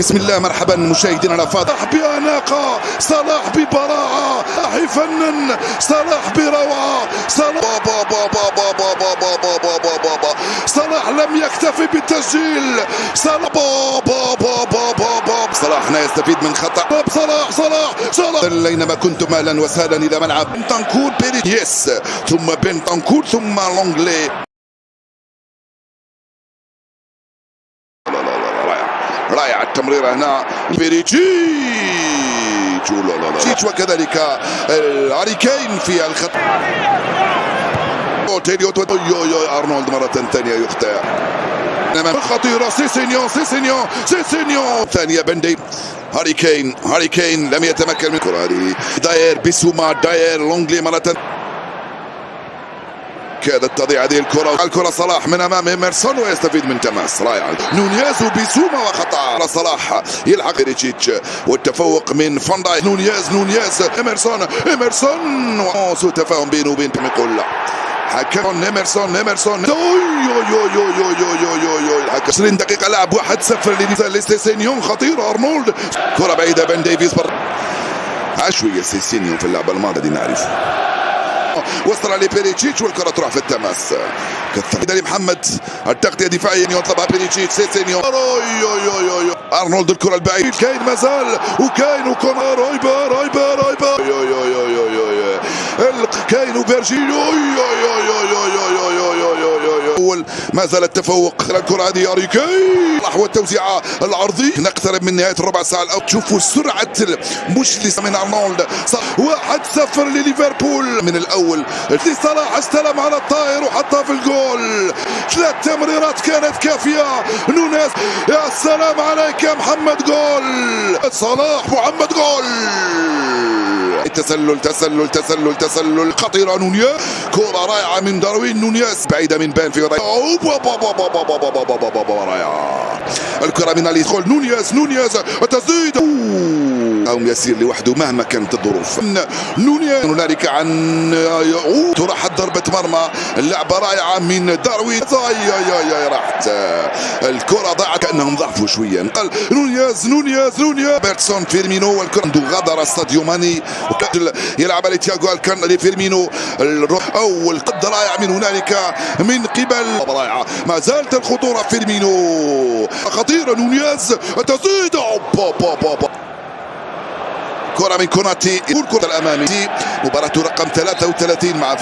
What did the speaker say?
بسم الله، مرحبا مشاهدينا الافاضل. صلاح باناقه، صلاح ببراعه، صلاح يفنن، صلاح بروعه، صلاح بابا بابا بابا بابا بابا بابا بابا. صلاح لم يكتفي بالتسجيل. صلاح بابا بابا بابا. صلاح هنا يستفيد من خطأ. صلاح صلاح صلاح. اينما كنتم اهلا وسهلا الى ملعب بنتانكور بيريس، ثم بنتانكور ثم لونجلي. رائع التمريره هنا بيريتشيتش، لا لا لا، وكذلك هاري كين في الخط. ارنولد مرة ثانية يخطئ. خطيرة، سيسينيون سيسينيون سيسينيون. ثانية بندي، هاري كين، هاري كين لم يتمكن من الكرة هذه. داير بيسوما، داير لونجلي مرة كادت تضيع هذه الكرة. الكرة صلاح من أمام إيمرسون ويستفيد من تماس رائع. نونيز وبيسوما وخطأ. صلاح يلحق ريتشيتش والتفوق من فان دايك. نونيز نونيز إيمرسون إيمرسون، سوء تفاهم بينه وبين يقول حكم إيمرسون إيمرسون. الحكم 20 دقيقة لعب، 1-0 لسيسينيون. خطيرة أرنولد، كرة بعيدة بن ديفيز. عشوية سيسينيون في اللعبة الماضية نعرفه. وصل لبيريتشيتش والكرة تروح في التماس. كثر لمحمد، التغطية دفاعيا يطلبها بيريتشيتش. سيسينيون، أرنولد الكرة البعيد، كاين مازال وكاين وكونر. رايبا رايبا رايبا، كاين وفيرجيليو. اول ما زال التفوق. الكرة هذه هاري كين والتوزيعة العرضي. نقترب من نهاية الربع ساعة الأول. شوفوا سرعة مش من أرنولد. 1-0 لليفربول من الأول. صلاح استلم على الطائر وحطها في الجول. 3 تمريرات كانت كافية. نونيز، يا سلام عليك يا محمد، جول صلاح محمد، جول. تسلل تسلل تسلل تسلل، خطيرة نونيز، كرة رائعة من داروين نونيز، بعيدة من بان في رائعة. الكرة من اليدخل نونيز نونيز، التسديد أو يسير لوحده مهما كانت الظروف. نونيز هنالك عن راحت ضربة مرمى. اللعبة رائعة من داروين، يا راحت الكرة، ضاعت كأنهم ضعفوا شوية. قال نونيز نونيز نونيز، بيرتسون فيرمينو، والكرة غادر ساديو ماني. يلعب على تياغو الكان لفيرمينو، اول قد رائع من هنالك من قبل رائعة. ما زالت الخطورة، فيرمينو خطيرة، نونيز التسديد، كرة من كوناتي، الكرة الأمامي. مباراة رقم 33 مع